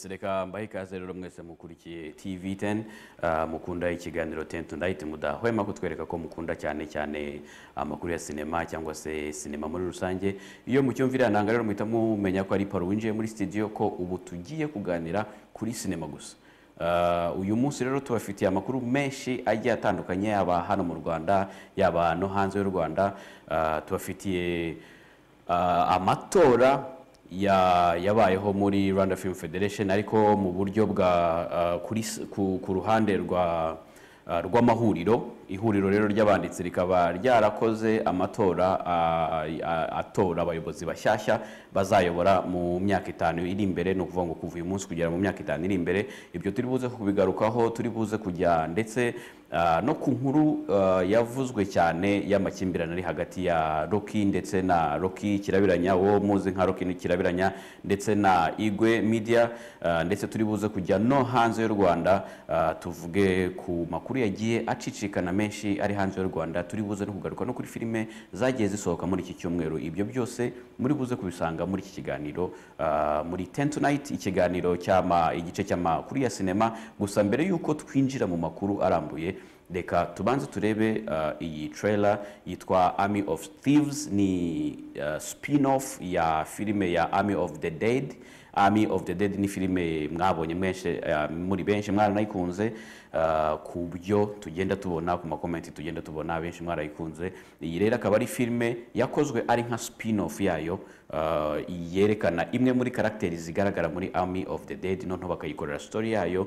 Yes, reka mbahe ikaze rero mwese mukurikiye TV10, mukunda ikiganiro 10 Tonight, mudahwema kutwereka ko mukunda cyane cyane amakuru ya sinema cyangwa se sinema muri rusange. Iyo mucyumvira nanga rero muhita mumenya ko ari Paul winjiye muri studio, ko ubu tugiye kuganira kuri sinema gusa. Uyu munsi rero tubafitiye amakuru menshi agiye atandukanye, yaba hano mu Rwanda, yaba no hanze y'u Rwanda. Tubafitiye amatora yabayeho muri Rwanda Film Federation, ariko mu buryo bwa ku ruhande rwa rw'amahuriro. Ihuriro rero ry'abanditsi rikaba ryarakoze amatora atora abayobozi bashyashya bazayobora mu myaka 5 iri imbere, ni ukuvuga ngo kuva uyu munsi kugera mu myaka 5 iri imbere. Ibyo turi buze kubigarukaho, turi buze kujya ndetse no ku nkuru yavuzwe cyane y'amakimbirane ari hagati ya Rocky ndetse na Rocky Kirabiranya, wo muzi nka Rocky Kirabiranya, ndetse na Igwe Media. Ndetse turi buze kujya no hanze y'u Rwanda, tuvuge ku makuru yagiye acicikana menshi ari hanze y'u Rwanda. Turi buze no kugaruka no kuri filime zagiye zisohoka muri iki cyumweru. Ibyo byose muri buze kubisanga muri iki kiganiro, muri 10 Tonight, ikiganiro cy'ama igice cy'amakuru ya sinema. Gusa mbere yuko twinjira mu makuru arambuye, reka tubanze turebe iyi trailer yitwa Army of Thieves. Ni spin-off ya filime ya Army of the Dead. Army of the Dead ni filime mwabonye mwese, muri benshi mwaranayikunze, ku byo tugenda tubona ku makomenti, tugenda tubona benshi mwarayikunze. Iyi rero akaba ari filime yakozwe ari nka spin-off yayo, yerekana imwe muri karakteri zigaragara muri Army of the Dead, noneho bakayikorera story yayo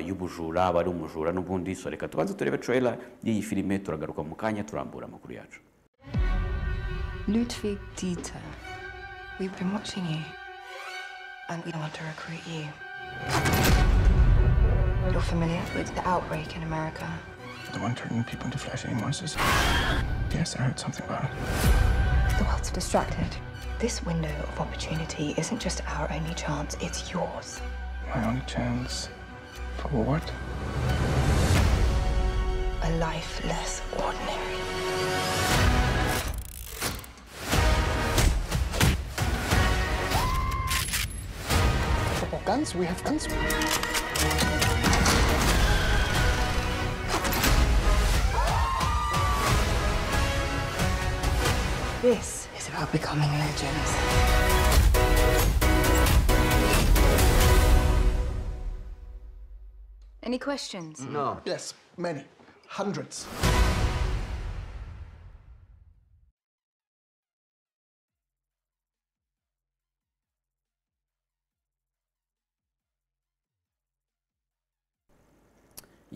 y'ubujura, bari umujura n'ubundi. So reka tubanze turebe trailer y'iyi filime, turagaruka mu kanya turambura amakuru yacu. Ludwig Dieter, we've been watching you, and we want to recruit you. You're familiar with the outbreak in America? The one turning people into flesh-eating monsters? Yes, I heard something about it. The world's distracted. This window of opportunity isn't just our only chance, it's yours. My only chance for what? A life less ordinary. Guns? We have guns. This is about becoming legends. Any questions? No. Yes, many. Hundreds.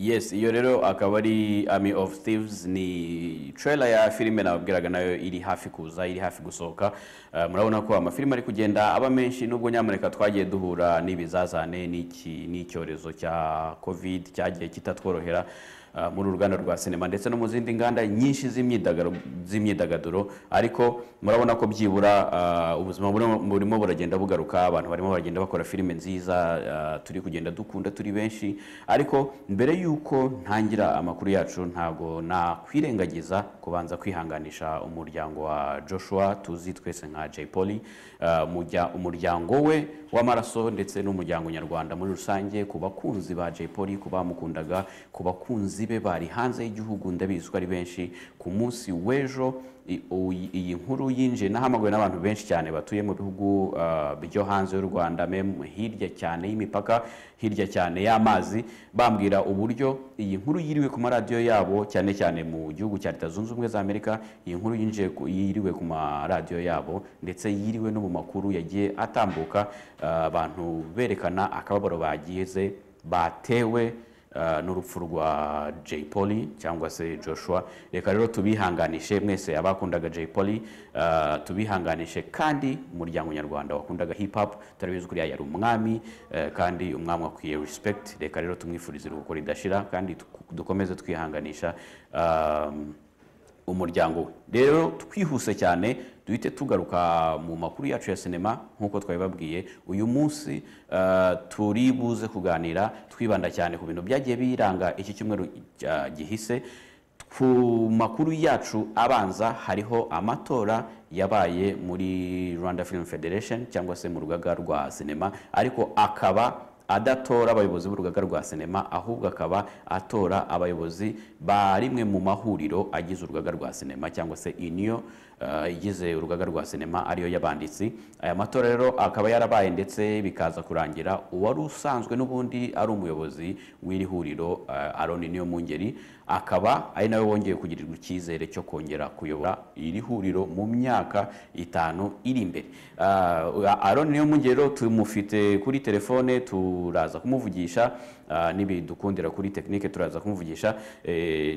Yes, iyo rero akaba ari Army of Thieves, ni trailer ya filime nababwiraga nayo iri hafi kuza, iri hafi gusohoka. Murabona ko amafilime ari kugenda aba menshi, nubwo nyamuneka twagiye duhura n'ibizazane n'icyorezo cya Covid cyagiye kitatworohera muri uruganda rwa sinema ndetse no mu zindi nganda nyinshi z'imyidagaduro, ariko murabona ko byibura ubuzima burimo buragenda bugaruka, abantu barimo baragenda bakora filime nziza, turi kugenda dukunda turi benshi. Ariko mbere yuko ntangira amakuru yacu, ntago nakwirengagiza kubanza kwihanganisha umuryango wa Joshua tuzi twese nka Jay Polly, umuryango we w'amaraso ndetse n'umuryango nyarwanda muri rusange, ku bakunzi ba Jay Polly, ku bamukundaga, ku bakunzi be bari hanze y'igihugu, ndabizi ko ari benshi. Ku munsi w'ejo iyi nkuru yinjiye, nahamagawe n'abantu benshi cyane batuye mu bihugu byo hanze y'u Rwanda, hirya cyane y'imipaka, hirya cyane y'amazi, bambwira uburyo iyi nkuru yiriwe ku maradiyo yabo, cyane cyane mu gihugu cya Leta Zunze Ubumwe za Amerika. Iyi nkuru yinjiye yiriwe ku maradiyo yabo, ndetse yiriwe no mu makuru yagiye atambuka, abantu berekana akababaro bagize batewe n'urupfu rwa Jay Polly cyangwa se Joshua. Reka rero tubihanganishe mwese abakundaga Jay Polly, tubihanganishe kandi umuryango nyarwanda wakundaga hip hop, turabizi ko yari umwami, kandi umwami akwiye respect. Reka rero tumwifurize iruhuko ridashira, kandi dukomeze twihanganisha umuryango we. Rero twihuse cyane duhite tugaruka mu makuru yacu ya sinema nkuko twabibabwiye. Uyu munsi turi buze kuganira twibanda cyane ku bintu byagiye biranga iki cyumweru gihise. Ku makuru yacu abanza, hariho amatora yabaye muri Rwanda Film Federation cyangwa se mu rugaga rwa sinema, ariko akaba adatora abayobozi b'urugaga rwa sinema, ahubwo akaba atora abayobozi ba rimwe mu mahuriro agize urugaga rwa sinema cyangwa se union igize urugaga rwa sinema, ariyo y'abanditsi. Aya matora rero akaba yarabaye, ndetse bikaza kurangira uwari usanzwe n'ubundi ari umuyobozi w'iri huriro, Aaron Niyomwungeri, akaba ari nawe wongeye kugirirwa icyizere cyo kongera kuyobora iri huriro mu myaka 5 iri imbere. Aaron Niyomwungeri rero tumufite kuri telefone, turaza kumuvugisha nibidukundira kuri technique turaza kumuvugisha.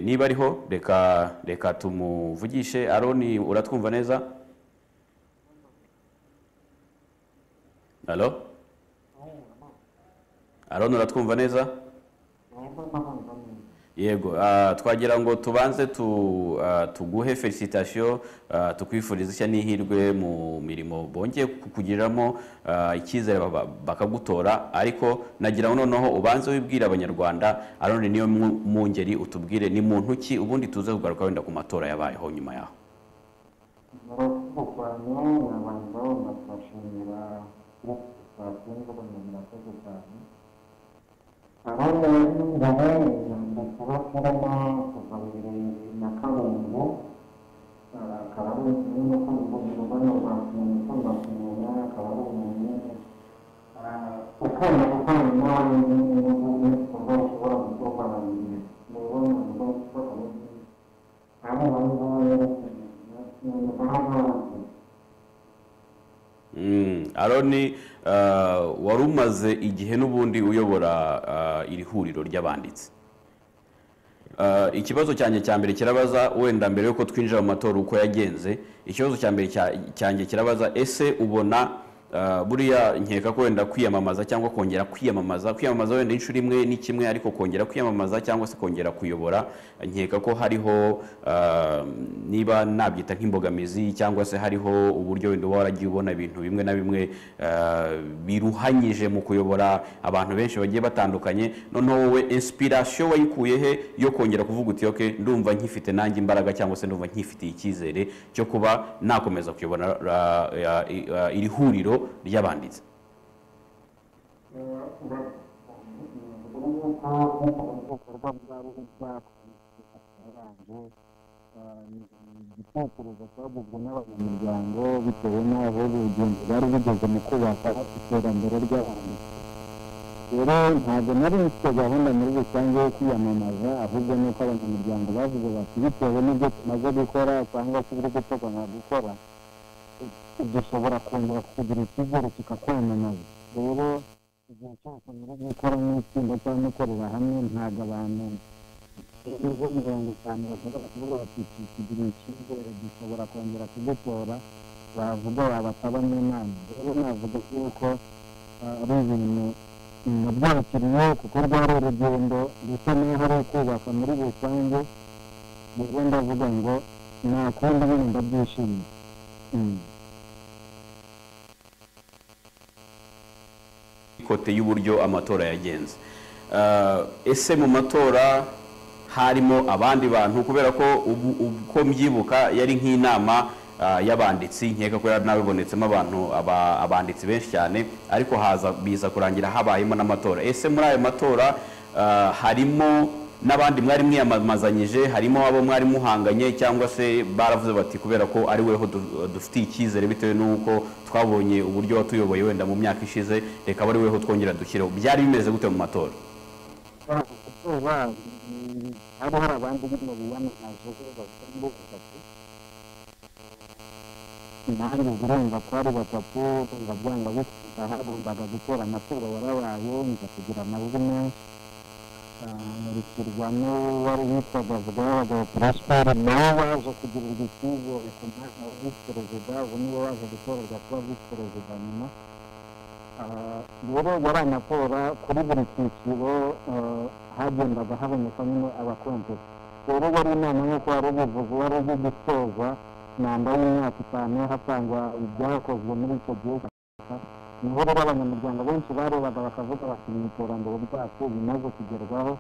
Niba ariho, reka tumuvugishe. Aaron, uratwumva neza? Allo, Aaron, uratwumva neza? Yego, twagira ngo tubanze tuguhe félicitation, tukwifuriza ishya n'ihirwe mu mirimo bongeye kukugiriramo icyizere bakagutora. Ariko nagira ngo noneho ubanze wibwire Abanyarwanda, Aaron Niyomwungeri, utubwire ni muntu ki, ubundi tuze kugaruka wenda ku matora yabayeho nyuma yaho. Murakoze cyane. Nabanza ndabashimira kuri sitasiyo, murakoze cyane. Aaron Niyomwungeri, umwanditsi wa filime kuva 2007, akaba ari n'umukunzi w'uruganda rwa sinema, ukunda sinema, akaba ari umuntu ukunda gukorana n'abandi n'ibikorwa bishobora gukorwa na buri rero navuga ko ari aho ngaho ni umuhanga. Aaron, wari umaze igihe n'ubundi uyobora iri huriro ry'abanditsi. Ikibazo cyanjye cya mbere kirabaza, wenda mbere yuko twinjira mu matora uko yagenze, ikibazo cya mbere cyanjye kirabaza: ese ubona, buriya nkeka ko wenda kwiyamamaza cyangwa kongera kwiyamamaza, kwiyamamaza wenda inshuro imwe ni kimwe, ariko kongera kwiyamamaza cyangwa se kongera kuyobora, nkeka ko hariho, niba nabyita nk'imbogamizi, cyangwa se hariho uburyo wenda uba waragiye ubona ibintu bimwe na bimwe biruhanyije mu kuyobora abantu benshi bagiye batandukanye. Noneho wowe inspiration wayikuye he yo kongera kuvuga uti: "Okay, ndumva nkifite nanjye imbaraga, cyangwa se ndumva nkifitiye icyizere cyo kuba nakomeza kuyobora iri huriro ry'abanditsi"? Ibikorwa bwari bwakoze, igitekerezo cyaguzwe n'abanyamuryango bitewe n'aho urugendo rwari rugeze mu kubaka iterambere ry'abantu. Rero ntabwo nari mfite gahunda muri rusange yo kwiyamamaza, ahubwo ni uko abanyamuryango bavuze bati: "Bitewe n'ibyo tumaze gukora cyangwa se ibiri guteganya gukora, dushobora kongera kugira icyizere tukakwamamaza." Rero igihe cyose muri gukora nk'itsinda cyangwa mukorera hamwe, ntabwo abantu ibigo 50 bashobora kuvuga bati: "Tugira icyizere, dushobora kongera kugutora," bavuga wabataba mu nama. Rero navuga yuko ari ibintu nabyakiriye, kuko rwari urugendo rusa n'aho ari ukubaka muri rusange. Rero ndavuga ngo nta kundi nyine, ndabyishimiye. Côté y'uburyo amatora yagenze, ese mu matora harimo abandi bantu? Kubera ko ubu uko mbyibuka yari nk'inama y'abanditsi, nkeka ko yari nabibonetsemo abantu abanditsi benshi cyane, ariko haza biza kurangira habayemo n'amatora. Ese muri ayo matora harimo n'abandi mwari mwiyamamazanyije, harimo abo mwari muhanganye, cyangwa se baravuze bati: "Kubera ko ari weho dufitiye icyizere bitewe n'uko twabonye uburyo watuyoboye wenda mu myaka ishize, reka abe ari weho twongera dushyireho"? Byari bimeze gute mu matora? Amatora hari abandi nyine biyamamaje bagera muri batatu, nanjye ubwo urumva twari batatu. Urumva byanga bikunda hagombaga gutora. Amatora yarabaye, nza kugira amajwi menshi, nkurikirwa n'uwari witwaga Vugabagabo Prosper, nawe waje kugirirwa icyizere ku mwanya wa visi perezida. Ubu niwe waje gutorerwa kuba visi perezida nyuma. Rero yari amatora kuri buri cyiciro, hagendaga haboneka nyine abakompeta. Rero yari inama, nk'uko wari ubivuze, wari uri gusoza manda y'imyaka 5, hatangwa ibyakozwe muri icyo gihe. Niho rero abanyamuryango benshi barebaga bakavuga bati: "Mu iterambere ryacu bimaze kugerwaho,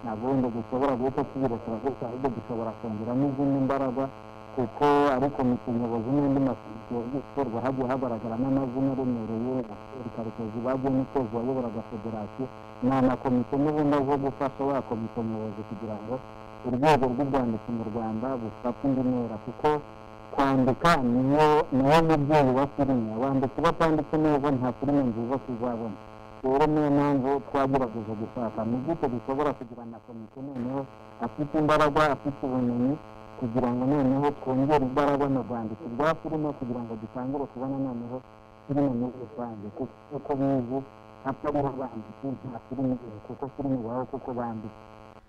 Ntabwo wenda dushobora guhita tubirekera gutya, ahubwo dushobora kongeramo izindi mbaraga, kuko ari komite nyobozi n'andi makomite yagiye itorwa hagiye hagaragara n'amazina aremereye. Karekezi bagiye n'ukwezi wayoboraga federasiyo, ni amakomite n'ubundi aje gufasha wa komite nyobozi kugira ngo urwego rw'ubwanditsi mu Rwanda bufate indi ntera, kuko kwandika niyo mubyeyi wa filime. Abanditsi batanditse neza nta filime nziza tuzabona. Rero niyo mpamvu twagerageje gushaka ni gute dushobora kugira na komite noneho afite imbaraga, afite ubumenyi, kugira ngo noneho twongere imbaraga mu bwanditsi bwa filime, kugira ngo dutangire kubona noneho filime muri rusange. Kuko bizi hatariho abanditsi nta filime, kuko filime ibaho kuko banditse.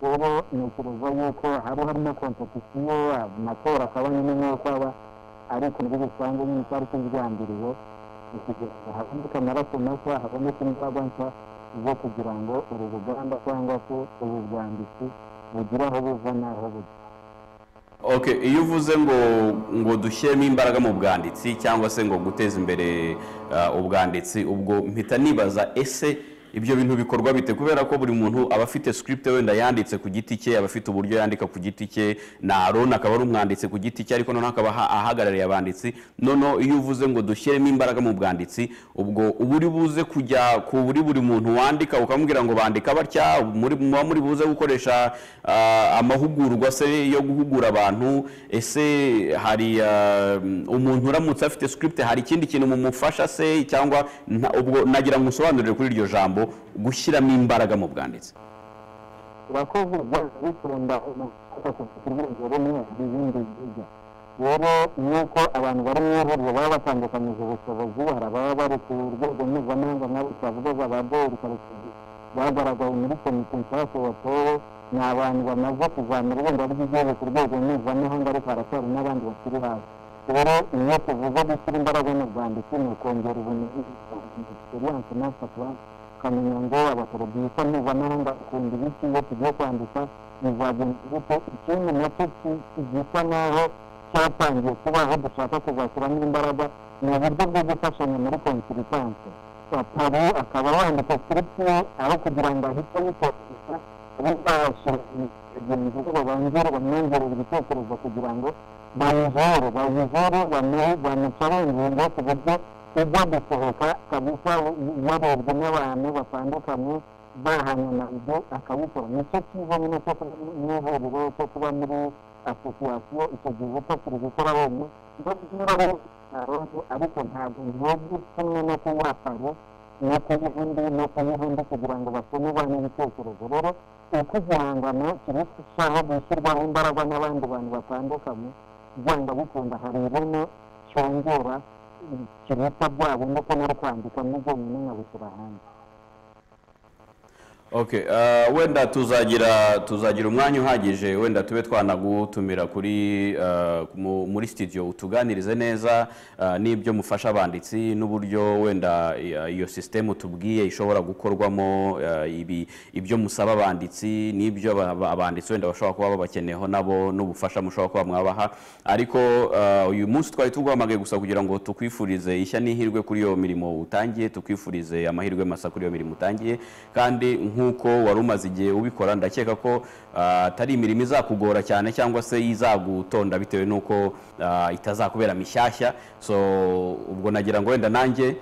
Rero ntekereza yuko hari harimo kompetisiyo, amatora akaba nyine nk'uko aba, ariko muri rusange nyine cyari kigambiriwe kugira ngo haboneke amaraso mashya, haboneke imbaraga nshya zo kugira ngo uru ruganda cyangwa se ubu bwanditsi bugire aho buva n'aho bujya. Okay, iyo uvuze ngo dushyiremo imbaraga mu bwanditsi cyangwa se ngo guteza imbere ubwanditsi, ubwo mpita nibaza ese ibyo bintu bikorwa bite? Kubera ko buri muntu aba afite script wenda yanditse ku giti cye, aba afite uburyo yandika ku giti cye, na Aaron akaba ari umwanditsi ku giti cye, ariko noneho akaba ahagarariye abanditsi. Noneho iyo uvuze ngo dushyiremo imbaraga mu bwanditsi, ubwo uba uri buze kujya ku buri muntu wandika ukamubwira ngo bandika batya, muba muri buze gukoresha amahugurwa se yo guhugura abantu? Ese hari umuntu uramutse afite script hari ikindi kintu mumufasha se, cyangwa ubwo nagira ngo usobanurire kuri iryo jambo gushyiramo imbaraga mu bwanditsi. Urakoze. Bikunda ku rwego rumwe ibindi bijya rero nuko abantu bari mu ihuriro baba batandukanyije ubushobozi. Hari ababa bari ku rwego mpuzamahanga nk'abo twavuga ba Dori Karekezi bagaragaye muri komite nshyashya watowe, ni abantu bamaze kuzamura ibendera ry'igihugu ku rwego mpuzamahanga, ariko haracyari n'abandi bakiri hasi. Rero iyo tuvuze gushyira imbaraga mu bwanditsi ni ukongera ubumenyi, experience, master class, ukamenya ngo abaproducer mpuzamahanga bakunda ibiki, iyo tugiye kwandika bizagenda gute. Ikindi nacyo gisa naho cyatangiye kubaho dushaka kuzashyiramo imbaraga ni uburyo bwo gufashanya muri consultance. Pari akaba yandika script ye, aho kugira ngo ahite ayikoresha abe babashyira bagenzi be babongere bamwongerere ibitekerezo kugira ngo bayivure bamucaho ingingo ku buryo ujya gusohoka kabisa yarebwe n'abantu batandukanye bahanye ibyo akabikora. Nicyo cyiza nyine cyo kuba mu ihuriro, cyo kuba muri asosiyasiyo. Icyo gihe utakiri gukora wenyine, ariko ntabwo ntibwo kimwe no kunywa paro no kuyiha undi no kuyiha undi kugira ngo basome bane ibitekerezo. Rero uko igihangano kirushaho gushyirwaho imbaraga n'abandi bantu batandukanye, byanga bikunda hari ireme cyongera kiruta bya bindi ko nari kwandika n'ibyo nyine nkabishyira hanze. Okay, wenda tuzagira umwanya uhagije, wenda tube twanagutumira kuri muri studio utuganirize neza n'ibyo mufasha abanditsi n'uburyo wenda iyo system tubwiye ishobora gukorwamo, ibyo musaba abanditsi n'ibyo abanditsi wenda bashobora kuba babakeneyeho nabo n'ubufasha mushobora kuba mwabaha. Ariko uyu munsi twari tuguhamagaye gusa kugira ngo tukwifurize ishya n'ihirwe kuri iyo mirimo utangiye, tukwifurize amahirwe masa kuri iyo mirimo utangiye, kandi nk'uko wari umaze igihe ubikora ndakeka ko atari imirimo izakugora cyane cyangwa se izagutonda bitewe n'uko itazakubera mishyashya. So ubwo nagira ngo wenda nanjye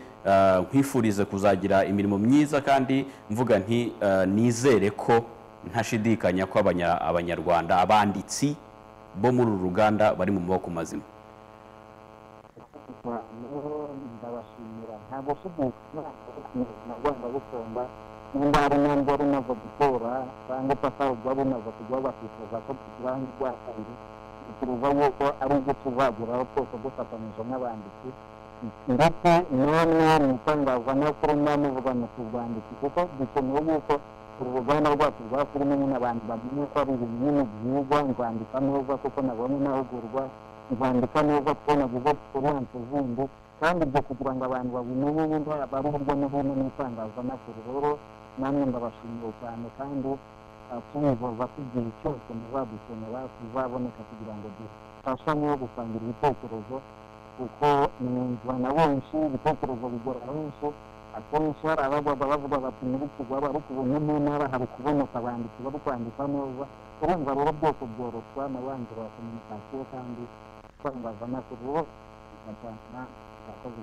nkwifurize kuzagira imirimo myiza, kandi mvuga nti nizere ko ntashidikanya ko abanyarwanda abanditsi bo muri uru ruganda bari mu maboko mazima. Ndabashimira, ntabwo Rwanda gusumba nimba hari intambwe wari umaze gutora cyangwa ipapa wari umaze kujya bakifuza ko tugira rwa kabiri, turuva yuko ari ibyo tuzageraho twese dufatanyije n'abanditsi, ndetse namwe mu itangazamakuru muvuga mu bwanditsi, kuko dukeneye yuko uru ruganda rwacu rwa filime nyine abantu bamenye ko ari ibintu nyine byiza. Nzandika neza kuko nabonye amahugurwa, nzandika neza kuko nagize experience zindi, kandi ibyo kugira ngo abantu babimenye nyine bari hirya no hino mu itangazamakuru. Rero namwe ndabashimiye cyane, kandi tubifuza ko igihe cyose muzadukenera tuzaboneka kugira ngo dufashanye gusangira ibitekerezo, kuko mwumva na benshi ibitekerezo bigera benshi, Akenshi hari abagwaga bavuga bati ntibikigwaba, ariko ubu nko mu ntara hari kuboneka abanditsi bari kwandika neza. Urumva rero byose byoroswa na wa nzira ya communication kandi itangazamakuru cyane. Murakoze.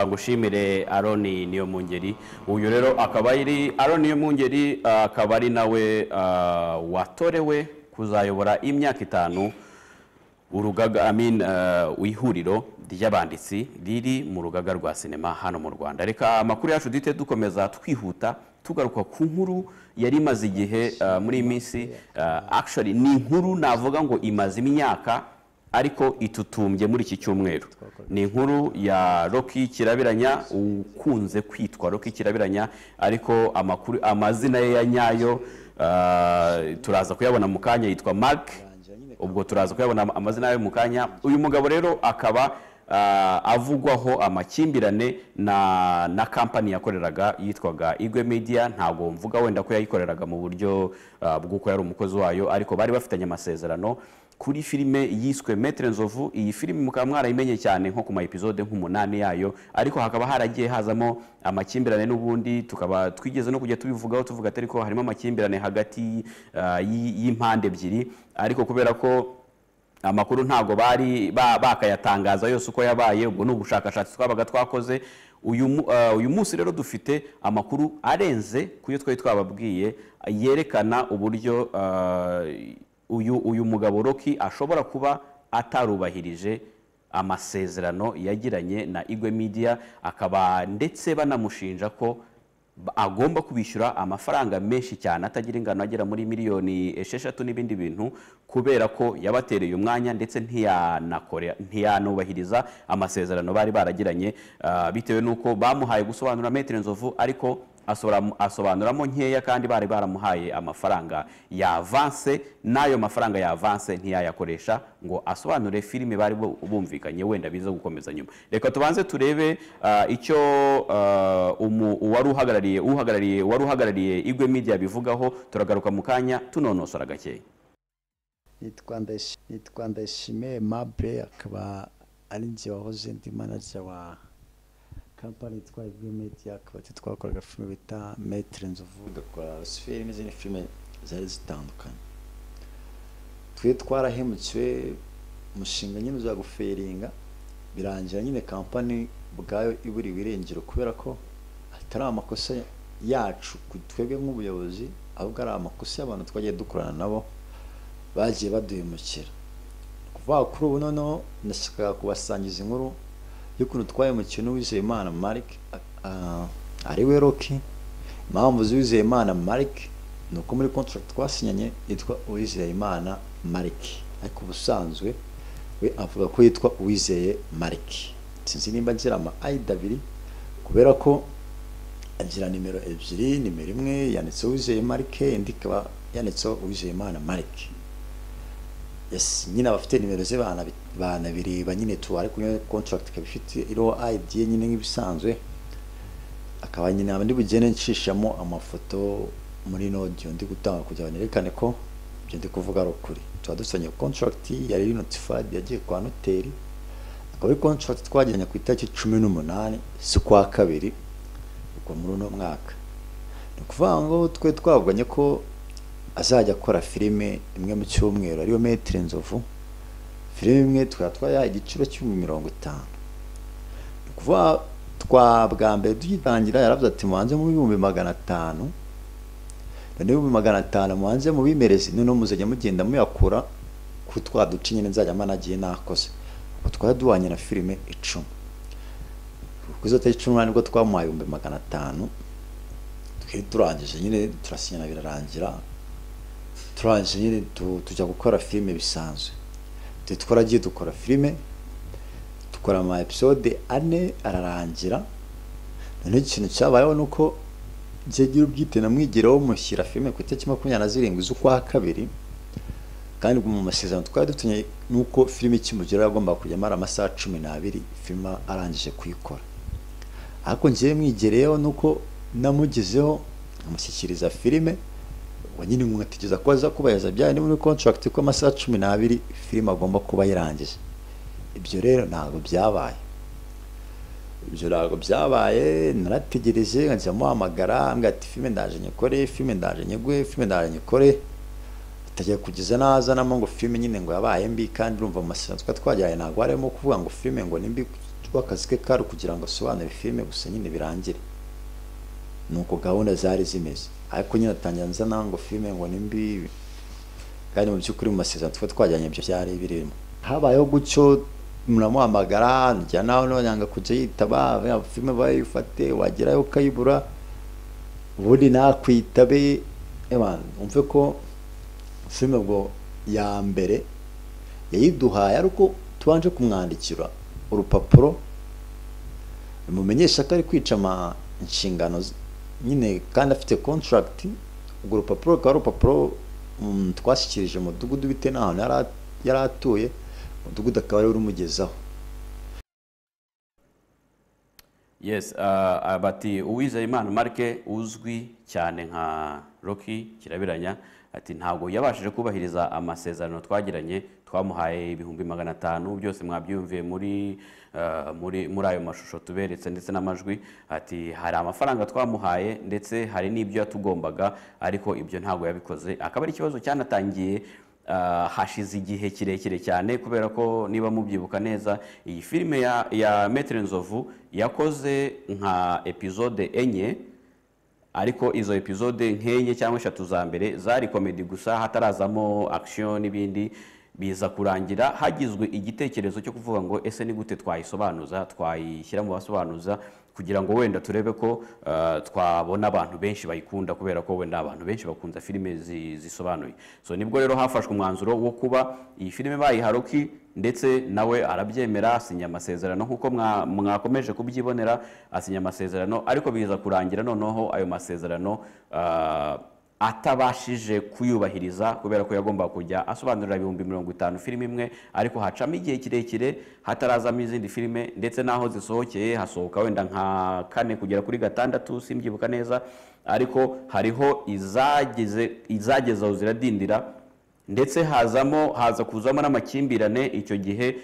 Ngushimire, Aroni niyo mungeri. Uyu rero akaba ari Aroni niyo mungeri, akaba ari nawe watorewe kuzayobora imyaka 5 urugaga, I mean, ihuriro ry'abanditsi riri mu rugaga rwa sinema hano mu Rwanda. Reka amakuru yacu duhite dukomeza twihuta, tugaruka ku nkuru yari imaze igihe muri iyi minsi. Actually ni inkuru navuga ngo imaze imyaka, ariko itutumbye muri iki cyumweru. Ni inkuru ya Rocky Kirabiranya, ukunze kwitwa Rocky Kirabiranya, ariko amakuru, amazina ye ya nyayo turaza kuyabona mu kanya, yitwa Mark. Ubwo turaza kuyabona amazina ye mu kanya. Uyu mugabo rero akaba avugwaho amakimbirane na kampani yakoreraga yitwaga Igwe Media. Ntabwo mvuga wenda ko yayikoreraga mu buryo bw'uko yari umukozi wayo, ariko bari bafitanye amasezerano kuri filime yiswe Maître Nzovu. Iyi filime mukaba mwarayimenye cyane nko ku ma episode nk'umunani yayo, ariko hakaba haragiye hazamo amakimbirane n'ubundi, tukaba twigeze no kujya tubivugaho, tuvuga atari ko harimo amakimbirane hagati y'impande ebyiri, ariko kubera ko amakuru ntabwo bari bakayatangaza yose uko yabaye, ubwo ni ubushakashatsi twabaga twakoze. Uyu munsi rero dufite amakuru arenze ku yo twari twababwiye, yerekana uburyo uyu mugabo Rocky ashobora kuba atarubahirije amasezerano yagiranye na Igwe Media, akaba ndetse banamushinja ko agomba kubishyura amafaranga menshi cyane atagira ingano, agera muri miliyoni 6 n'ibindi bintu, kubera ko yabatereye umwanya ndetse ntiyanubahiriza amasezerano bari baragiranye, bitewe n'uko bamuhaye gusobanura Maître Nzovu, ariko asobanuramo nkeya, kandi bari baramuhaye amafaranga ya avance, n'ayo mafaranga ya avance ntiyayakoresha ngo asobanure filime bari bumvikanye wenda biza gukomeza nyuma. Reka tubanze turebe icyo uwari uhagarariye uhagarariye uwari uhagarariye Igwe Media bivugaho. Turagaruka mu kanya tunonosora gakeya. Nitwa Ndayishimiye Aimable, akaba ari njye wahoze ndi manager wa kampani yitwa Igwe Media, akaba ari twakoraga filime bita Maître Nzovu, tugakora Lucifer n'izindi filime zari zitandukanye. Twe twarahemukiwe, umushinga nyine uza gufailinga, birangira nyine kampani ubwayo iburiwe irengero, kubera ko atari amakosa yacu ku twebwe nk'ubuyobozi, ahubwo ari amakosa y'abantu twagiye dukorana nabo bagiye baduhemukira. Kuvuga kuri ubu noneho ndashaka kubasangiza inkuru y'ukuntu twahemukiwe n'Uwizeyimana Mark, ari we Rocky. Impamvu z'Uwizeyimana Mark ni uko muri contract twasinyanye yitwa Uwizeyimana Mark, ariko ubusanzwe we avuga ko yitwa Uwizeye Mark. Sinzi nimba agira ama ID abiri, kubera ko agira nimero ebyiri: nimero imwe yanditseho Uwizeye Mark, indi ikaba yanditseho Uwizeyimana Mark. Yes, nyine abafite nimero ze banabireba nyine tu, ariko nyine contract ikaba ifite iriho ID ye nyine nk'ibisanzwe. Akaba nyine ndi bugende nshishamo amafoto muri ino audio ndi gutanga kugira ngo nerekane ko ibyo ndi kuvuga ari ukuri. Tuba dufitanye contract yari notified, yagiye kwa noteri, akaba ari contract twagiranye ku itariki 18 z'ukwa kabiri, ubwo muri uno mwaka. Ni ukuvuga ngo twe twavuganye ko azajya akora filime imwe mu cyumweru, ariyo Maître Nzovu. Filime imwe tukaba twayaha igiciro cy'ibihumbi 50. Ni ukuvuga twa bwa mbere tugitangira yaravuze ati: "Mubanze mu 500,000, noneho 500,000 mubanze mubimereze, noneho muzajya mugenda muyakura kuri twa duce nyine nzajya managiye nakoze." Ubwo twari duhanye na filime 10. Ku izo tariki 18 nibwo twamuhaye 500,000. Twari turangije nyine, turasinyana, birarangira. Turangije nyine tujya gukora filime bisanzwe. Twe twaragiye dukora filime, dukora ama episode ane, ararangira. Noneho ikintu cyabayeho ni uko njye ubwite namwigiraho mushyira filime ku itariki 27 z'ukwa kabiri, kandi mu masezerano twari dufitanye nuko filime ikimugeraho yagombaga kujya amara amasaha 12 filime arangije kuyikora. Ariko njyewe mwigereyeho nuko namugezeho nkamushyikiriza filime, ubwo nyine nkategereza ko aza kubahiriza bya bindi muri contract, ko amasaha 12 filime agomba kuba yarangije. Ibyo rero ntabwo byabaye. Ibyo ntabwo byabaye. Narategereje, nkajya muhamagara, ambwira ati: "Filime ndaje nyikore, filime ndaje nyiguhe, filime ndaje nyikore." Atajya kugeza nazanamo ngo filime nyine ngo yabaye mbi. Kandi urumva, mu masezerano twari twajyanye ntabwo harimo kuvuga ngo filime ngo ni mbi. Akazi ke kari kugira ngo asobanure filime gusa nyine birangire, nuko gahunda zari zimeze. Ariko nyine atangira nzana ngo filime ngo ni mbi, kandi mu by'ukuri mu masezerano twari twajyanye ibyo byari birimo. Habayeho gutyo, muramuhamagara, njya nawe none yanga kujya yitaba. Filime bayifate, wagerayo ukayibura, ubundi nakwitabe. Ewana, umve ko filime ubwo ya mbere yayiduhaye ariko tubanje kumwandikira urupapuro rumumenyesha ko ari kwica ama inshingano nyine kandi afite contract. Urwo rupapuro rukaba ari urupapuro twashyikirije umudugudu bitewe n'ahantu yari atuye, umudugudu akaba ariwe urumugezaho. Yes, bati Uwizeyimana Marc uzwi cyane nka Rocky Kirabiranya, ati ntabwo yabashije kubahiriza amasezerano twagiranye. Twamuhaye 500,000, byose mwabyumviye muri ayo mashusho tuberetse ndetse n'amajwi. Ati hari amafaranga twamuhaye, ndetse hari n'ibyo yatugombaga, ariko ibyo ntabwo yabikoze. Akaba ari ikibazo cyanatangiye hashize igihe kirekire cyane, kubera ko niba mubyibuka neza, iyi filime ya Maître Nzovu yakoze nka episode enye, ariko izo episode nk'enye cyangwa eshatu za mbere zari comedy gusa, hatarazamo action n'ibindi. Biza kurangira hagizwe igitekerezo cyo kuvuga ngo ese ni gute twayisobanuza, twayishyira mu basobanuza, kugira ngo wenda turebe ko twabona abantu benshi bayikunda, kubera ko wenda abantu benshi bakunda filime zisobanuye. So nibwo rero hafashwe umwanzuro wo kuba iyi filime bayiha Rocky, ndetse nawe arabyemera, asinya amasezerano nk'uko mwakomeje kubyibonera, asinya amasezerano. Ariko biza kurangira noneho ayo masezerano atabashije kuyubahiriza, kubera ko yagombaga kujya asobanurira 50,000 filime imwe, ariko hacamo igihe kirekire hatarazamo izindi filime, ndetse n'aho zisohokeye hasohoka wenda nka kane kugera kuri gatandatu, simbyibuka neza, ariko hariho izageze aho ziradindira, ndetse haza kuzamo n'amakimbirane. Icyo gihe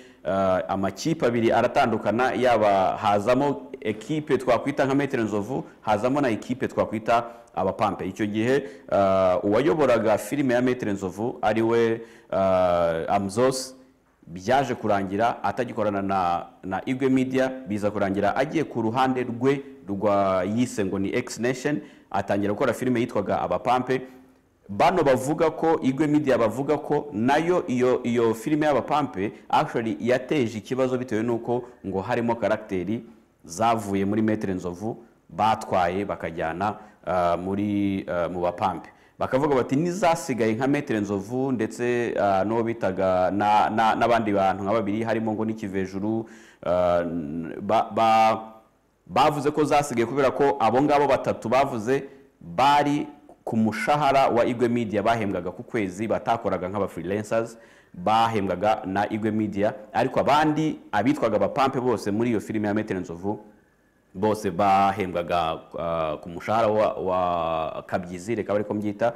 amakipe abiri aratandukana, yaba hazamo ekipe twakwita nka Maître Nzovu, hazamo na ekipe twakwita Abapampe. Icyo gihe uwayoboraga filime ya Maître Nzovu, ariwe Amzos, byaje kurangira atagikorana na Igwe Media. Biza kurangira agiye ku ruhande rwe rwa yise ngo ni X Nation, atangira gukora filime yitwaga Abapampe. Bano bavuga ko Igwe Media, bavuga ko nayo iyo filime y'Abapampe actually yateje ikibazo, bitewe n'uko ngo harimo caractère zavuye muri Maître Nzovu batwaye bakajyana muri mu Bapampe. Bakavuga bati nizasigaye nka Maître Nzovu ndetse n'uwo bitaga n'abandi bantu nka babiri, harimo ngo n'Ikivejuru, bavuze ko zasigaye kubera ko abo ngabo batatu bavuze bari ku mushahara wa Igwe Media, bahembwaga ku kwezi, batakoraga nk'aba freelancers, bahembwaga na Igwe Media. Ariko abandi abitwaga Abapampe bose muri iyo filime ya Maître Nzovu bose bahembwaga ku mushahara wa kabyizi, reka ariko mbyita.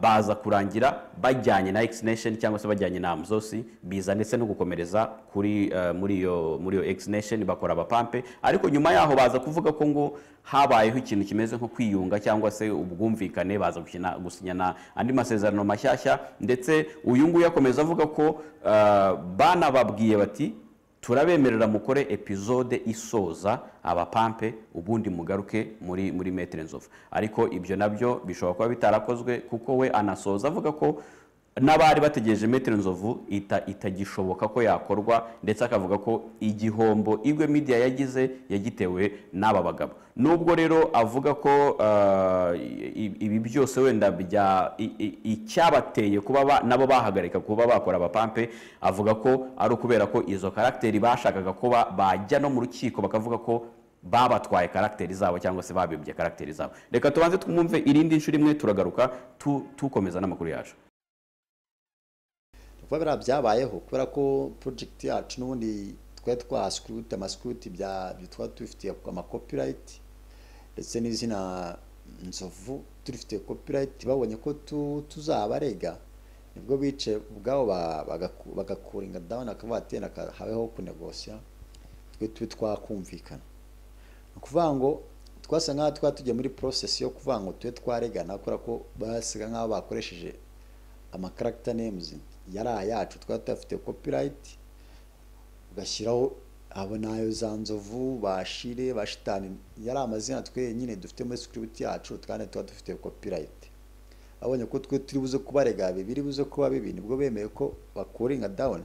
Baza kurangira bajyanye na X Nation cyangwa se bajyanye na Amzosi, biza ndetse no gukomereza kuri muri iyo X Nation bakora Abapampe. Ariko nyuma yaho baza kuvuga ko ngo habayeho ikintu kimeze nko kwiyunga cyangwa se ubwumvikane, baza gusinyana andi masezerano mashyashya. Ndetse uyu nguyu akomeza avuga ko banababwiye bati: "Turabemerera mukore episode isoza Abapampe, ubundi mugaruke muri Maître Nzovu." Ariko ibyo nabyo bishobora kuba bitarakozwe, kuko we anasoza avuga ko n'abari bategereje Maître Nzovu itagishoboka ko yakorwa, ndetse akavuga ko igihombo Igwe Media yagize yagitewe n'aba bagabo. Nubwo rero avuga ko ibi byose wenda bya icyabateye kuba nabo bahagarika kuba bakora Abapampe, avuga ko ari ukubera ko izo caractère bashakaga kuba bajya no mu rukiko, bakavuga ko babatwaye caractère zabo cyangwa se babibye caractère zabo. Reka tubanze twumve irindi nshuro imwe, turagaruka tukomeza n'amakuru yacu. Kuba biriya byabayeho kubera ko project yacu n'ubundi twari twa script, amascript bya twari tubifitiye ama copyright, ndetse n'izina Nzovu turifitiye copyright. Babonye ko tuzabarega, nibwo bicaye ubwabo bagacoolinga down, akavuga ati: "Habeho kunegosiya." Twe tube twakumvikana. Ni ukuvuga ngo twasa nk'aho twaba tujya muri process yo kuvuga ngo tube twaregana, kubera ko basiga nk'aho bakoresheje ama character names yari ayacu, twaba tuyafite copyright, ugashyiraho abo nayo za Nzovu, bashire bashitani, yari amazina twe nyine dufite muri script yacu, kandi tuba dufite copyright. Abonye ko twe turi buze kubarega, biri buze kuba bibi, nibwo bemeye ko bacoolinga down.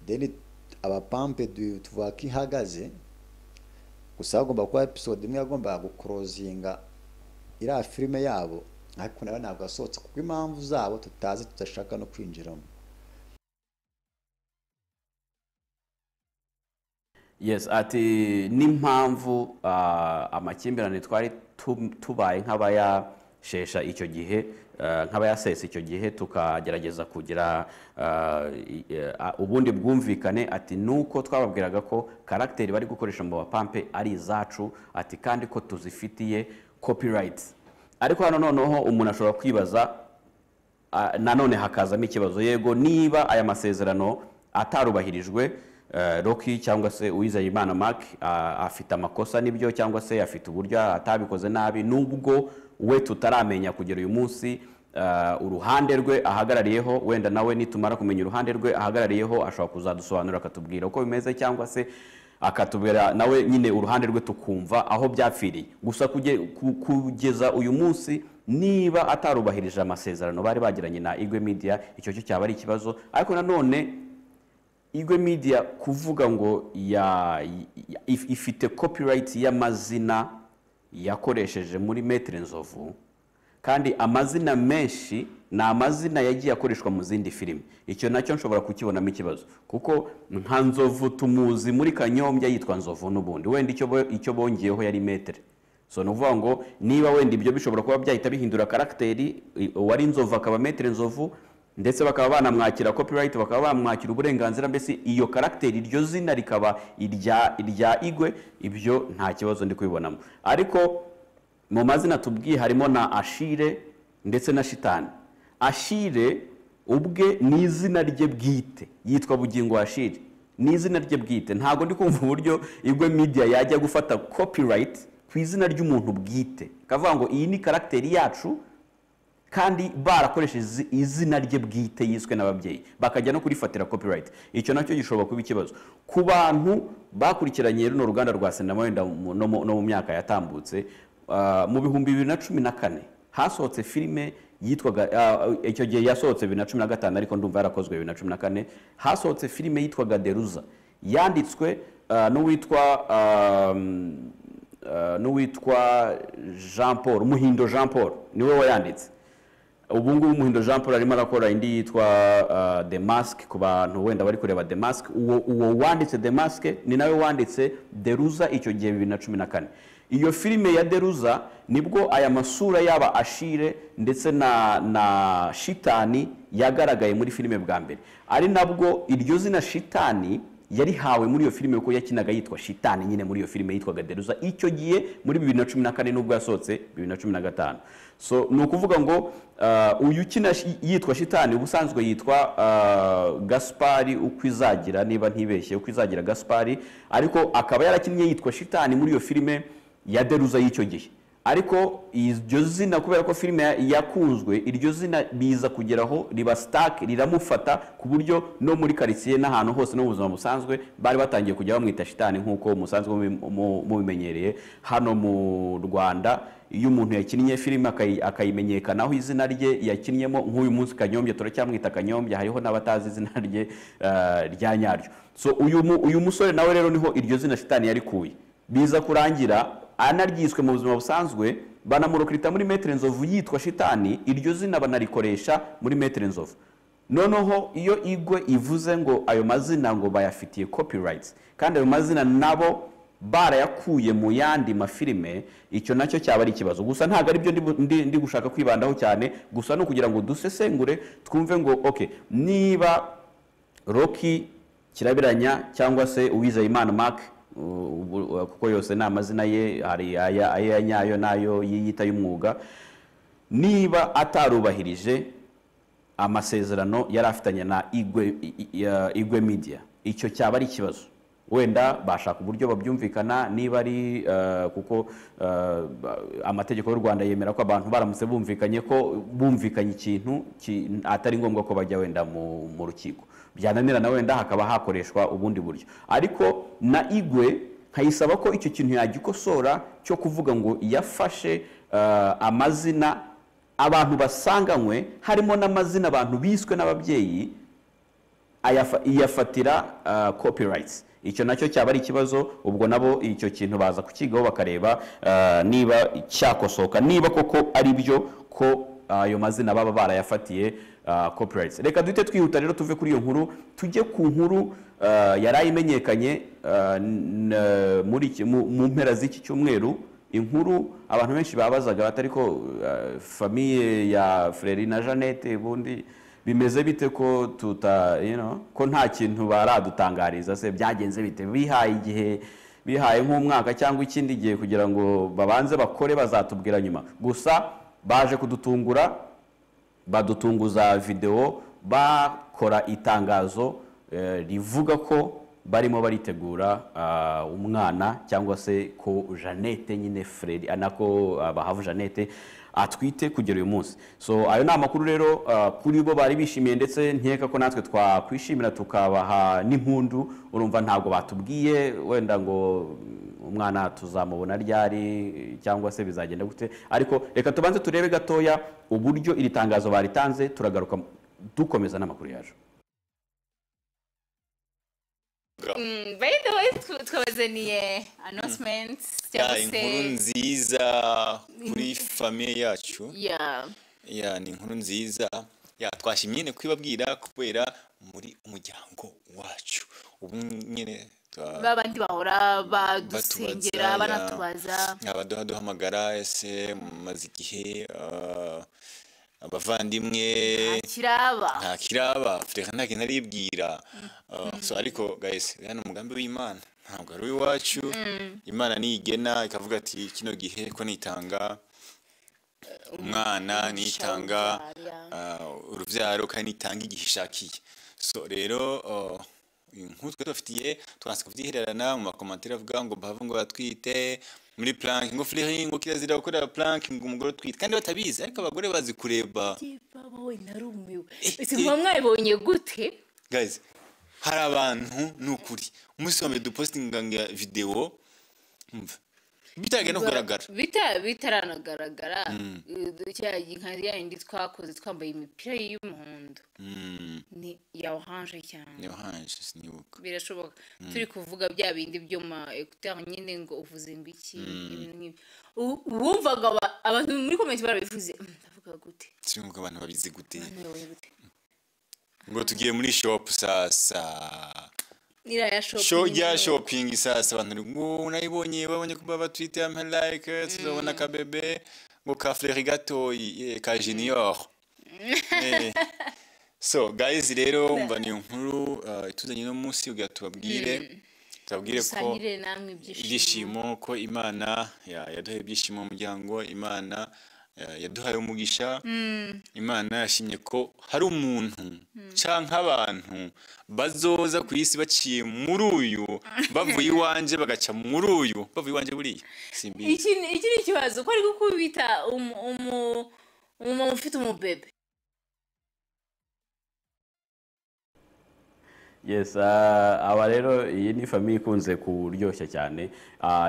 Then Abapampe tuvuga ko ihagaze gusa, hagomba kuba episode imwe yagombaga guclosinga iriya filime yabo, ariko nayo ntabwo yasohotse kuko impamvu zabo tutazi, tudashaka no kwinjiramo. Yes, ati n'impamvu amakimbirane twari tubaye nk'abayashesha icyo gihe, nk'abayasesa icyo gihe, tukagerageza kugira ubundi bwumvikane, ati nuko twababwiraga ko caractère bari gukoresha mu Bapampe ari izacu, ati kandi ko tuzifitiye copyright. Ariko hano noneho umuntu ashobora kwibaza, nanone hakazamo ikibazo. Yego, niba aya masezerano atarubahirijwe, Rocky cyangwa se Uwizeyimana Mark afite amakosa nibyo, cyangwa se afite uburyo atabikoze nabi, nubwo we tutaramenya kugera uyu munsi uruhande rwe ahagarariyeho. Wenda nawe nitumara kumenya uruhande rwe ahagarariyeho, ashobora kuzadusobanurira akatubwira uko bimeze, cyangwa se akatubwira nawe nyine uruhande rwe, tukumva aho byapfiriye. Gusa kugeza uyu munsi, niba atarubahirije amasezerano bari bagiranye na Igwe Media, icyo cyo cyaba ari ikibazo. Ariko nanone Igwe Media kuvuga ngo ifite copyright y'amazina yakoresheje muri Maître Nzovu, kandi amazina menshi ni amazina yagiye akoreshwa mu zindi filime, icyo nacyo nshobora kukibonamo ikibazo, kuko nka Nzovu tumuzi muri Kanyombya yitwa Nzovu n'ubundi, wenda icyo bongeyeho yari Maître. So ni ukuvuga ngo niba wenda ibyo bishobora kuba byahita bihindura caractère, uwari Nzovu akaba Maître Nzovu, ndetse bakaba banamwakira copyright, bakaba bamwakira uburenganzira, mbese iyo caractère, iryo zina rikaba irya Igwe, ibyo nta kibazo ndi kubibonamo. Ariko mu mazina tubwiye harimo na Ashire ndetse na Shitani. Ashire ubwe ni izina rye bwite, yitwa Bugingo Ashire, ni izina rye bwite. Ntabwo ndi kumva uburyo Igwe Media yajya gufata copyright ku izina ry'umuntu bwite, kavuga ngo iyi ni caractère yacu, kandi barakoresheje izina rye bwite yiswe n'ababyeyi, bakajya no kurifatira copyright. Icyo nacyo gishobora kuba ikibazo ku bantu bakurikiranye runo ruganda rwa sinema. Wenda no mu myaka yatambutse, mu 2014 hasohotse filime yitwaga, icyo gihe yasohotse 2015, ariko ndumva yarakozwe 2014, hasohotse filime yitwaga Deruza, yanditswe n'uwitwa Jean Paul Muhindo. Jean Paul niwe wayanditse. Ubu ngubu Muhindo Jean Paul arimo arakora indi yitwa The Mask, ku bantu wenda bari kureba The Mask. Uwo wanditse The Mask ni nawe wanditse Deruza icyo gihe 2014. Iyo filime ya Deruza nibwo aya masura yaba Ashire ndetse na Shitani yagaragaye muri filime bwa mbere, ari nabwo iryo zina Shitani yarihawe muri iyo filime, kuko yakinaga yitwa Shitani nyine muri iyo filime yitwaga Deruza icyo gihe muri 2014, nubwo yasohotse 2015. So ni ukuvuga ngo uyu ukina yitwa Shitani ubusanzwe yitwa Gaspari Ukwizagira, niba ntibeshye, Ukwizagira Gaspari, ariko akaba yarakinnye yitwa Shitani muri iyo filime ya Deruza y'icyo gihe. Ariko iryo zina, kubera ko filime yakunzwe, iryo zina biza kugeraho riba stuck, riramufata, ku buryo no muri quartier n'ahantu hose no mu buzima busanzwe bari batangiye kujya bamwita Shitani, nk'uko musanzwe mubimenyereye hano mu Rwanda. Iyo umuntu yakinnye filime akayimenyekanaho izina rye yakinnyemo, nk'uyu munsi Kanyombya turacyamwita Kanyombya, hariho n'abatazi izina rye rya nyaryo. So uyu musore nawe rero niho iryo zina Shitani yarikuye, biza kurangira anaryiswe mu buzima busanzwe, banamurecruita muri Maître Nzovu yitwa Shitani, iryo zina banarikoresha muri Maître Nzovu. Noneho iyo Igwe ivuze ngo ayo mazina ngo bayafitiye copyrights, kandi ayo mazina nabo barayakuye mu yandi mafilime, icyo nacyo cyaba ari ikibazo. Gusa ntabwo ari byo ndi gushaka kwibandaho cyane, gusa no kugira ngo dusesengure twumve ngo okay, niba Rocky Kirabiranya cyangwa se Uwizeyimana Mark, kuko yose ni amazina ye, hari aya nyayo nayo yiyita y'umwuga, niba atarubahirije amasezerano yari afitanye na Igwe Media, icyo cyaba ari ikibazo. Wenda bashaka uburyo babyumvikana, niba ari kuko amategeko y'u Rwanda yemera ko abantu baramutse bumvikanye ko bumvikanye ikintu atari ngombwa ko bajya wenda mu rukiko, byananirana wenda hakaba hakoreshwa ubundi buryo. Ariko na Igwe nkayisaba ko icyo kintu yagikosora cyo kuvuga ngo yafashe amazina abantu basanganywe, harimo n'amazina abantu biswe n'ababyeyi, iyafatira copyrights. Icyo nacyo cyaba ari ikibazo. Ubwo nabo icyo kintu baza kukigaho bakareba niba cyakosoka, niba koko ari byo ko ayo mazina baba barayafatiye copyrights. Reka duhite twihuta rero tuve kuri iyo nkuru tujye ku nkuru yari imenyekanye mu mpera z'iki cyumweru. Inkuru abantu benshi babazaga batari ko famille ya Fleury na Jeannette ubundi bimeze bite, ko tuta ko nta kintu baradutangariza, se byagenze bite? Bihaye igihe, bihaye nk'umwaka cyangwa ikindi gihe kugira ngo babanze bakore, bazatubwira nyuma. Gusa baje kudutungura, badutunguza video bakora itangazo rivuga ko barimo baritegura umwana, cyangwa se ko Jeannette nyine Fleury anako Bahavu Jeannette atwite kugera uyu munsi. So ayo ni amakuru rero kuri bo bari bishimiye, ndetse nkeka ko natwe twakwishimira tukabaha n'impundu. Urumva ntabwo batubwiye wenda ngo umwana tuzamubona ryari cyangwa se bizagenda gute, ariko reka tubanze turebe gatoya uburyo iri tangazo baritanze, turagaruka dukomeza n'amakuru yacu. By the way, twabazaniye announcement cyangwa se inkuru nziza kuri famille yacu. Ni inkuru nziza twashimye nyine kwibabwira kubera muri umuryango wacu ubu nyine babandi bahora badusengera banatubaza, abaduhamagara ese mumaze igihe abavandimwe nta kiraba Frere nta kintu aribwira. So ariko guys, hano umugambi w'Imana ntabwo ari uwacu. Imana niyigena ikavuga ati kino gihe ko nitanga umwana, nitanga uruvyaro kandi nitanga igihe ishakiye. So rero inkuru twe tubafitiye twanse kuvyihererana mu makomantere avuga ngo Bahavu ngo batwite muri plank, ngo Fleury ngo kirazira gukorera plank ngo umugore utwite, kandi batabizi, ariko abagore bazi kureba. Baba narumiwe, ese muba mwabonye gute guys? Hari abantu nukuri umunsi wa mbere dupostinga video umva bitagenda kugaragara, bitaranagaragara nka ya yindi twakoze twambaye imipira y'umuhondo ni ya orange cyane, ya orange sinibuka, birashoboka turi kuvuga bya bindi byo ma écouteur nyine ngo uvuze ngo iki ibintu nk'ibyo, wumvaga abantu muri comment barabivuze, ndavuga gute sinibuka abantu babizi gute ngo tugiye muri shop sasa ya shopping sasa abantu ngo nayibonye babonye kuba batwite am like tuzobona ka bebe ngo ka Fleury gatoyi ka junior. So guys rero umva ni inkuru ituzanye no munsi ugira tubabwire ko ibyishimo ko Imana yaduhaye ibyishimo mu muryango, Imana yaduhaye umugisha, Imana yashimye ko hari umuntu canke abantu bazoza ku isi baciye muri uyu, bavuye iwanje bagaca muri uyu, bavuye iwanje buriya simbizi. Iki ni ikibazo ko ari gukubita umumama ufite umubebe. Yes, aba rero iyi ni famille ikunze kuryoshya cyane.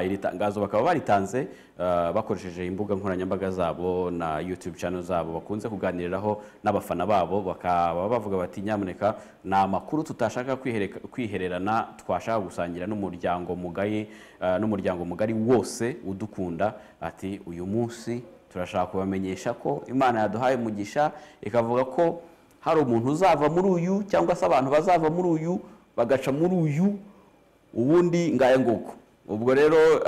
Iri tangazo bakaba baritanze bakoresheje imbuga nkoranyambaga zabo na YouTube channel zabo bakunze kuganiriraho n'abafana babo, bakaba bavuga bati nyamuneka ni amakuru tutashaka kwihererana, twashaka gusangira n'umuryango mugari n'umuryango mugari wose udukunda. Ati uyu munsi turashaka kubamenyesha ko Imana yaduhaye umugisha, ikavuga ko hari umuntu uzava muri uyu cyangwa se abantu bazava muri uyu bagaca muri uyu, ubundi ngaye nguko. Ubwo rero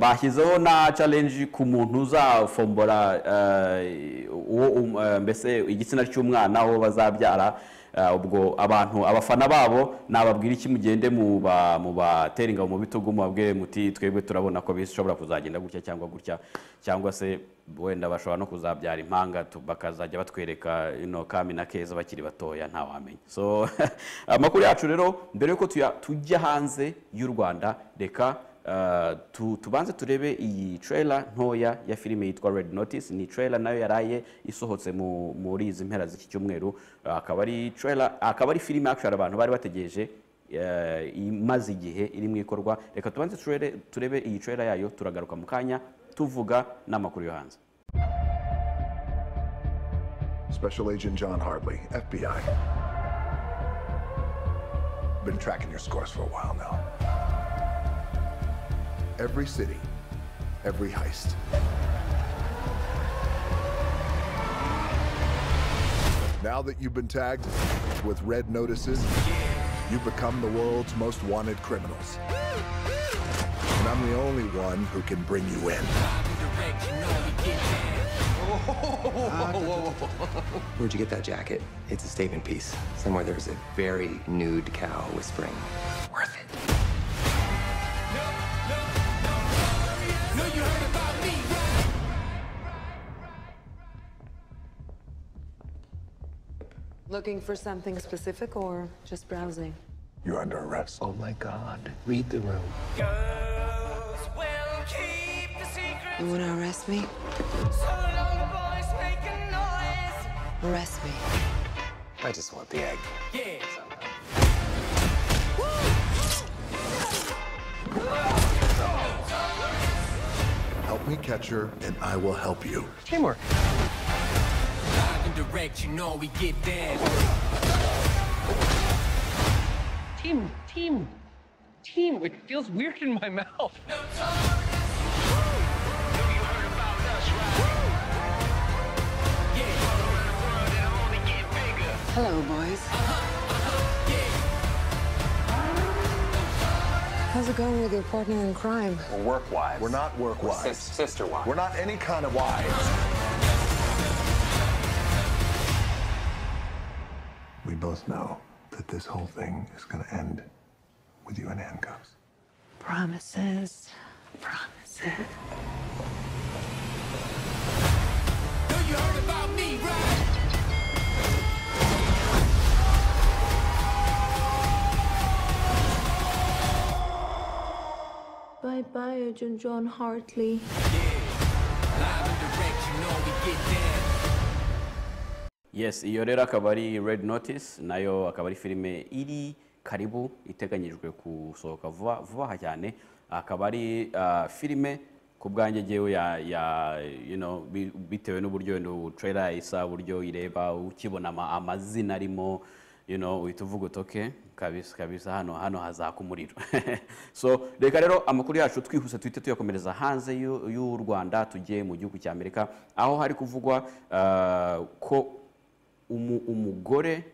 bashyizeho na challenge ku muntu uzafombora mbese igitsina cy'umwana wo bazabyara, Ubwo abantu, abafana babo, nababwira iki? Mugende mubatera ingabo mu bitugu, mubabwire muti twebwe turabona ko bishobora kuzagenda gutya cyangwa gutya, cyangwa se wenda bashobora no kuzabyara impanga, bakazajya batwereka ino Kami na Keza bakiri batoya, ntawamenya. So amakuru yacu rero, mbere yuko tujya hanze y'u Rwanda, reka tubanze turebe iyi trailer ntoya ya filime yitwa Red Notice. Ni trailer nayo yaraye isohotse muri izi mpera z'iki cyumweru. Akaba ari trailer, akaba ari filime actually abantu bari bategereje, imaze igihe iri mu ikorwa. Reka tubanze turebe iyi trailer yayo, turagaruka mu kanya tuvuga n'amakuru yo hanze. Special Agent John Hartley, FBI. Been tracking your scores for a while now. Every city, every heist. Now that you've been tagged with red notices, you've become the world's most wanted criminals. And I'm the only one who can bring you in. Where'd you get that jacket? It's a statement piece. Somewhere there's a very nude cow whispering, worth it. No, you heard about me, right? Looking for something specific or just browsing? You're under arrest. Oh my God. Read the room. Girls will keep the secret. You want to arrest me? So long the boys make a noise. Arrest me. I just want the egg. Yeah. Help me catch her, and I will help you. Teamwork. Live and direct, you know we get down. Team, team, team. It feels weird in my mouth. No talk. Know you heard about us, right? Yeah. All around the world and I'm only getting bigger. Hello, boys. Yeah. How's it going with your partner in crime? We're work wives. We're not work We're wives. Sister wives. We're not any kind of wives. We both know that this whole thing is going to end with you in handcuffs. Promises. Promises. Know you heard about me, right? Bye-bye, Agent John Hartley. Yeah. Live and direct, you know we get down. Yes, iyo rero akaba ari Red Notice, nayo akaba ari filime iri karibu, iteganyijwe gusohoka vuba vuba aha cyane. Akaba ari filime ku bwanjye jyewe ya bitewe n'uburyo wenda ubu trailer isa, uburyo ireba, ukibona amazina arimo, uhita uvuga uti okay, kabisa kabisa, hano hazaka umuriro. So reka rero amakuru yacu twihuse tuhite tuyakomereza hanze y'u Rwanda, tujye mu gihugu cya Amerika, aho hari kuvugwa ko umugore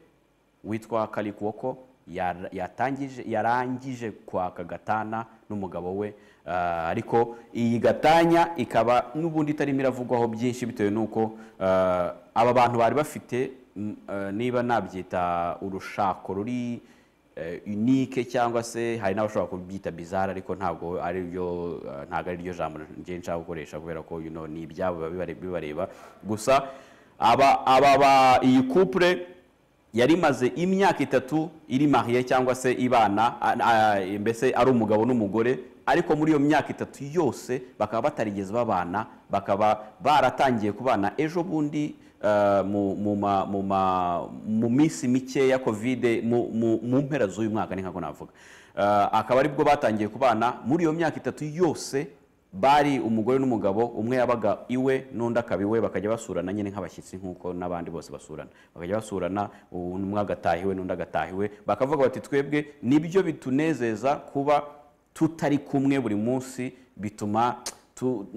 witwa Kaley Cuoco yarangije kwaka gatana n'umugabo we, ariko iyi gatanya ikaba n'ubundi itarimo iravugwaho byinshi, bitewe n'uko aba bantu bari bafite, niba nabyita urushako ruri unique, cyangwa se hari n'abashobora kubyita bizarre, ariko ntabwo ari ryo jambo ngiye nshaka gukoresha, kubera ko ni ibyabo biba bibareba. Gusa iyi couple yari imaze imyaka 3 iri mariée cyangwa se ibana, mbese ari umugabo n'umugore, ariko muri iyo myaka 3 yose bakaba batarigeze babana, bakaba baratangiye kubana ejo bundi, mu minsi mike ya Covid, mu mpera z'uyu mwaka, ni nkako navuga. Akaba aribwo batangiye kubana. Muri iyo myaka 3 yose bari umugore n'umugabo, umwe yabaga iwe n'undi akaba iwe, bakajya basurana nyine nk'abashyitsi nk'uko n'abandi bose basurana, bakajya basurana, umwe agataha iwe n'undi agataha iwe, bakavuga bati twebwe nibyo bitunezeza kuba tutari kumwe buri munsi, bituma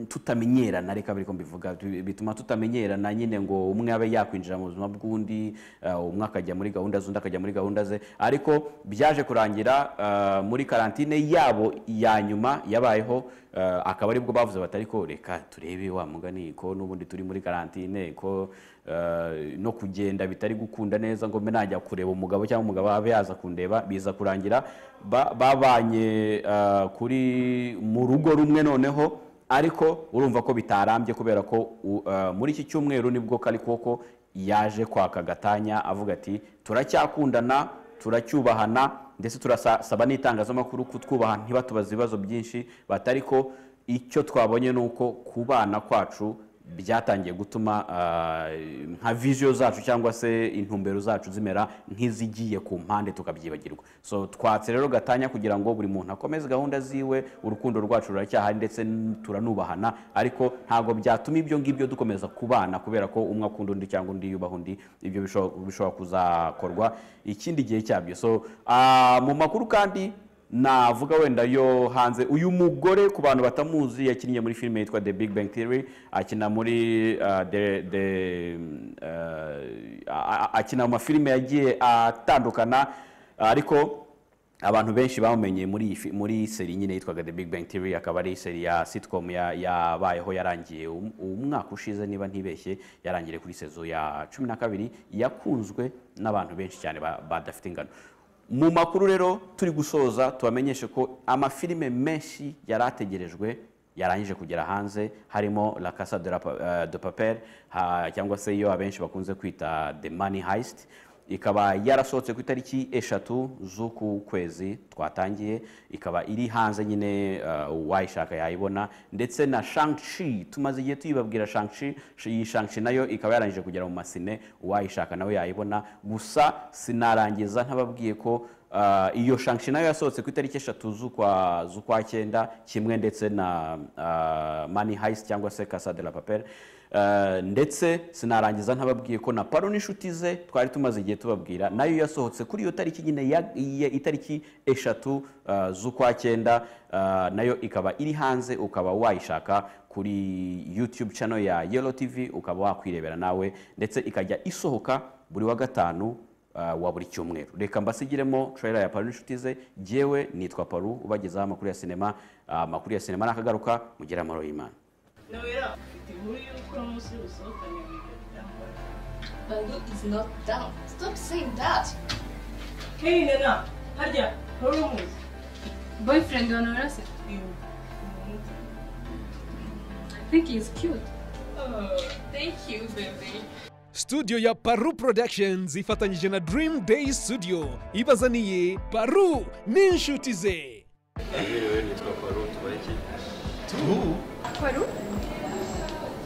tutamenyerana, reka ariko mbivuga, bituma tutamenyerana nyine ngo umwe abe yakwinjira mu buzima bw'undi, umwe akajya muri gahunda z'undi akajya muri gahunda ze. Ariko byaje kurangira muri karantine yabo ya nyuma yabayeho, akaba aribwo bavuze bati ariko reka turebe wa mugani ko n'ubundi turi muri karantine, ko no kugenda bitari gukunda neza ngo mbe najya kureba umugabo cyangwa umugabo abe yaza kundeba. Biza kurangira babanye kuri mu rugo rumwe noneho, ariko urumva ko bitarambye kubera ko muri iki cyumweru nibwo Kaley Cuoco yaje kwaka gatanya avuga ati turacyakundana, turacyubahana, ndetse turasaba n'itangazamakuru kutwubaha ntibatubaze ibibazo byinshi, batari ko icyo twabonye nuko kubana kwacu byatangiye gutuma nka vision zacu cyangwa se intumbero zacu zimera nk'izigiye ku mpande tukabyibagirwa. So twatse rero gatanya kugira ngo buri muntu akomeze gahunda ziwe, urukundo rwacu ruracyahari ndetse turanubahana, ariko ntago byatuma ibyo ngibyo dukomeza kubana kubera ko umwe akunda undi cyangwa undi yubaha undi. Ibyo bishobora kuzakorwa ikindi gihe cyabyo. So mu makuru kandi navuga wenda yo hanze, uyu mugore ku bantu batamuzi yakinnye muri filime yitwa The Big Bang Theory, akina muri akina mu mafilime yagiye atandukana, ariko abantu benshi bamumenye muri seri nyine yitwaga The Big Bang Theory, akaba ari seri ya sitcom yabayeho yarangiye umwaka ushize niba ntibeshye, yarangiriye kuri sezo ya 12, yakunzwe n'abantu benshi cyane badafite ingano. Mu makuru rero turi gusoza tubamenyeshe ko amafilime menshi yarategerejwe yarangije kugera hanze, harimo La Casa de Papel cyangwa se iyo abenshi bakunze kwita The Money Heist, ikaba yarasohotse ku itariki 3 z'uku kwezi twatangiye, ikaba iri hanze nyine, uwayishaka yayibona. Ndetse na Shang-Chi tumaze igihe tuyibabwira Shang-Chi, iyi Shang-Chi nayo ikaba yarangije kugera mu masine, uwayishaka nawe yayibona. Gusa sinarangiza ntababwiye ko iyo Shang-Chi nayo yasohotse ku itariki 3 z'ukwa 9 kimwe ndetse na Money Heist cyangwa se Casa de la Papel. Ndetse sinarangiza ntababwiye ko na Paro n'inshuti ze twari tumaze igihe tubabwira nayo yasohotse kuri iyo tariki nyine ya itariki 3 z'ukwa 9, nayo ikaba iri hanze, ukaba wayishaka kuri YouTube channel ya Yellow TV ukaba wakwirebera nawe, ndetse ikajya isohoka buri wa gatanu wa buri cyumweru. Reka mbasigiremo trailer ya Paru n'inshuti ze. Jewe nitwa Paru ubagezaho amakuru ya sinema, amakuru ya sinema nakagaruka, mugire amahoro y'Imana. Noella, ufite inkuru y'uko uno munsi usohokanye Bangu is not down. Stop saying that. Hey Nana, harya wari umuzi? Boyfriend wa Noella se? I think he's cute. Oh, thank you baby. Studio ya Paru Productions ifatanyije na Dream Day Studio ibazaniye Paru n'inshuti ze. Mwiriwe, nitwa Paru, tubaye iki? Paru?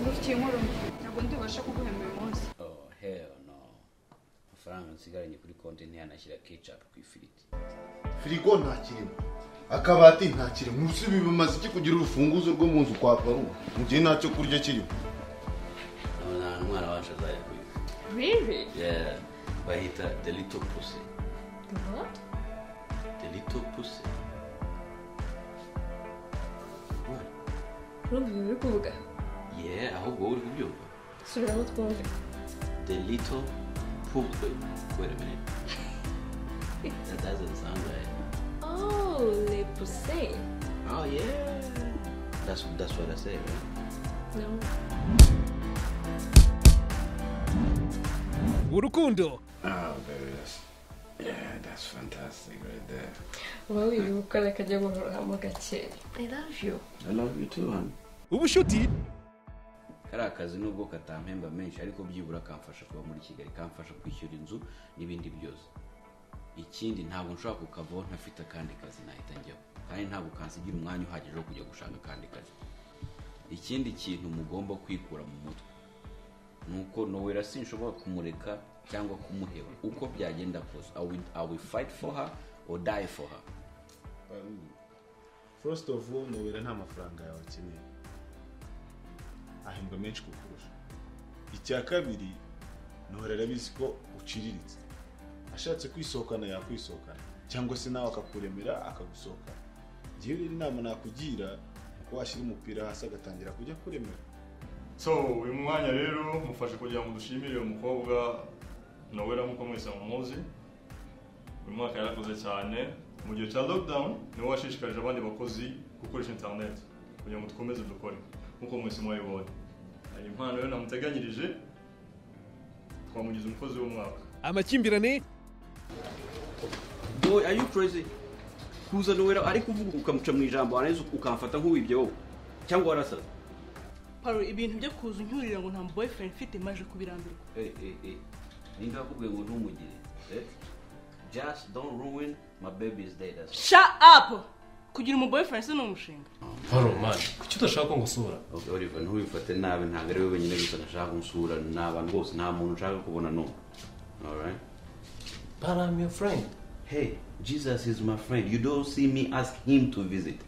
Ngufitiye inkuru ntabwo ndibasha kuguhemba uyu munsi. Oh hell no. Amafaranga nsigaranye kuri konti ntiyanashyira ketchup ku ifiriti. Firigo ntakirimo, akabati ntakirimo, musi bimaze iki kugira urufunguzo rwo mu nzu kwa Paru mu gihe ntacyo kurya kirimo? Nta mwana wacu azajya kwiga. Really? Yeah, bahita The Little Pussy. The what? The Little Pussy. What? Urumva ibintu uri kuvuga? Yeah, ahubwo wowe uri kubyumva. Subiramo twumve. The Little Pussy. Wait a minute. That doesn't sound right. Oh, Le Pussy. Oh yeah. That's what I say, right? No. Urukundo. Oh, baby, that's fantastic right there. Well, you gukora kajya guhoramo gake. I love you. I love you too, honey. Ubushuti. Kari akazi nubwo katampemba menshi ariko byibura kamfasha kuba muri Kigali, kamfasha kwishyura inzu n'ibindi byose. Ikindi ntabwo nshobora kukavaho ntafite akandi kazi nahita njyaho, kandi ntabwo kansigira umwanya uhagije wo kujya gushaka akandi kazi. Ikindi kintu mugomba kwikura mu mutwe nuko Noella sinshobora kumureka cyangwa kumuheba uko byagenda kose. I will fight for her or die for her. First of all, Noella nta mafaranga yawe akeneye, ahembwa menshi kukurusha. Icya kabiri, Noella arabizi ko uciriritse, ashatse kwisohokana yakwisohokana cyangwa se nawe akakuremera akagusohokana. Njyewe rero inama nakugira Ko washyira umupira hasi agatangira kujya kuremera. So uyu mwanya rero mufashe kugira ngo dushimire uyu mukobwa Noella nk'uko mwese mumuzi. Uyu mwaka yarakoze cyane mu gihe cya lockdown, niwe washishikarije abandi bakozi gukoresha internet kugira ngo dukomeze dukore nk'uko mwese mwabibonye. Hari impano rero namuteganyirije, twamugize umukozi w'umwaka. Amakimbirane. Boy, are you crazy? Kuza Noella ari kuvuga ukamuca mu ijambo, warangiza ukamfata nk'uwibye wowe cyangwa warasaze. Paru, ibintu byo kuza uncyurira ngo nta boyfriend mfite, maje kubirambirwa. Eh eh eh, ninde wakubwiye ngo ntumugire? Eh? Just don't ruin my baby's day, that's all. Shut up! Kugira umu boyfriend se ni umushinga? Paru man, kuki udashaka ko ngusura? Okay, Oliver, ntubifate nabi, ntabwo ari wowe wenyine gusa ntashaka kunsura, ni abantu bose, nta muntu nshaka kubona n'umwe. Alright? But I'm your friend. Hey, Jesus is my friend. You don't see me ask him to visit.